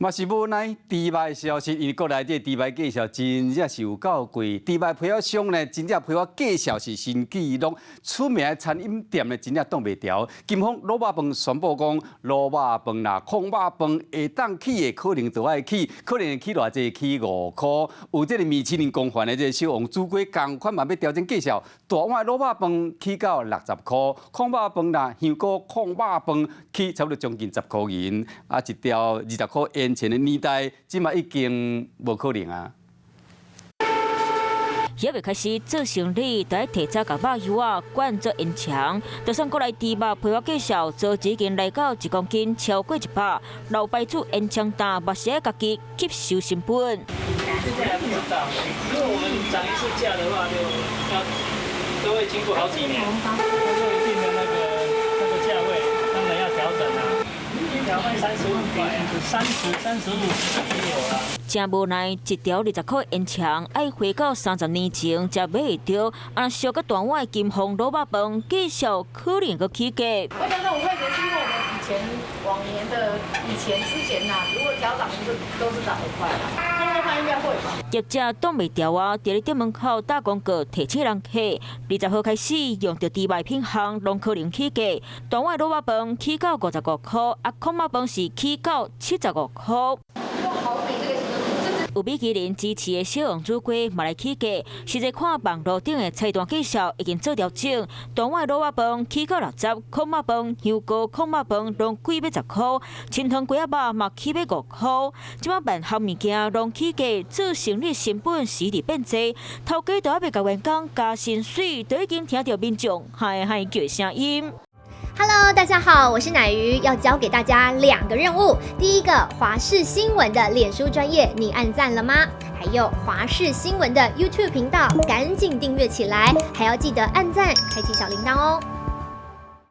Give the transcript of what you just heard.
嘛是無奈，豬肉的消息，因為國內這個豬肉價數真正是有夠貴，豬肉批發商呢，真正批發價數是新紀錄，出名的餐飲店呢，真正擋袂牢。金峰滷肉飯宣布講，滷肉飯啦、炕肉飯會當起的可能就愛起，可能會起偌濟，起5箍。有這個米其林光環的這個小王子粿仝款嘛欲調整價數，大碗滷肉飯起到60箍，炕肉飯啦、香菇炕肉飯起差不多將近10箍銀，啊，一條20箍煙錢的年代，這馬已經無可能啊。猶未開始做生理，就愛提早共肉油仔灌做煙腸。就算國內豬肉批發價數早已經來到1公斤超過100，老牌子煙腸檔嘛是愛家己吸收成本。現在還不知道，如果我們漲一次價的話，就要都會經過好幾年，都有一定的那個價位，當然要調整啦。一條賣35塊，30、35也有啦。真無奈，一條20箍煙腸愛回到30年前才買會著，啊，燒閣大碗的金鳳滷肉飯，繼續可能閣起價。會調整5塊錢，是因為我們以前往年的以前之前呐，如果調漲就都是漲5塊啦。那的話應該會吧。業者擋袂牢啊，佇咧店門口打廣告提醒人客，20號開始用著豬肉品項攏可能起價，大碗滷肉飯起到55箍，啊，炕肉飯是起到75箍。有米其林支持的小王子粿嘛來起價，實際看網路頂的菜單介紹已經做調整，大碗滷肉飯起到60，炕肉飯、香菇炕肉飯攏貴欲10箍，清湯粿仔肉嘛起欲5箍。這擺萬項物件攏起價，做生理成本時佇變濟，頭家都猶未共員工加薪水，都已經聽著民眾嗨嗨叫的聲音。 Hello，大家好，我是奶魚，要交給大家兩個任務。第一個，華視新聞的臉書專頁，你按讚了嗎？還有華視新聞的 YouTube 頻道，趕緊訂閱起來，還要記得按讚，開啟小鈴鐺哦。